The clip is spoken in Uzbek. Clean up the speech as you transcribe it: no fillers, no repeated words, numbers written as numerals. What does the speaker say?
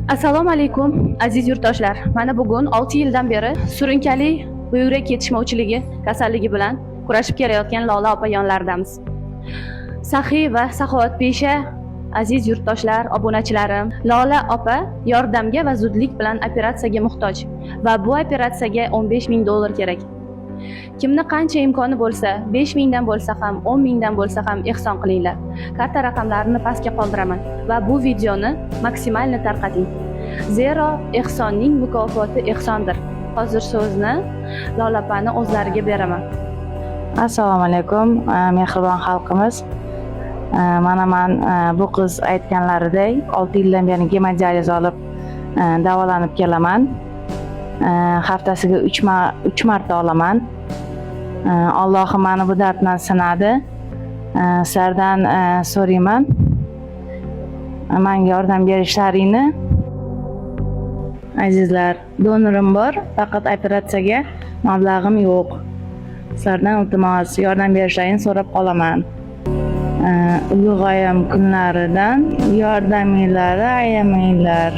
Assalomu alaykum, aziz yurtdoshlar. Mana bugun 6 yildan beri surunkali buyrak yetishmovchiligi kasalligi bilan kurashib kelayotgan Lola opa yonlaridamiz. Saxiy va saxovatpesha aziz yurtdoshlar, obunachilarim, Lola opa yordamga va zudlik bilan operatsiyaga muhtoj va bu operatsiyaga 15 ming dollar kerak. Kimni qancha imkoni bo'lsa, 5 mingdan bo'lsa ham, 10 mingdan bo'lsa ham ehson qilinglar. Karta raqamlarini pastga qoldiraman va bu videoni максимально tarqating. Zero ehsonning mukofoti ehsondir. Hozir so'zni Lola opani o'zlariga beraman. Assalomu alaykum, mehribon xalqimiz. Mana man bu qiz aytganlaridek 6 yildan beri gemodializ olib davolanib kelaman. Haftasiga 3 marta olaman. Allohim mani bu darddan sinadi. Sizlardan so'rayman. Menga yordam berishlaringni. Azizlar, donorim bor, faqat operatsiyaga mablag'im yo'q. Sizlardan iltimos, yordam berishlaringni so'rab qolaman. Ulug'ayim kunlaridan yordaminglarni ayamanglar.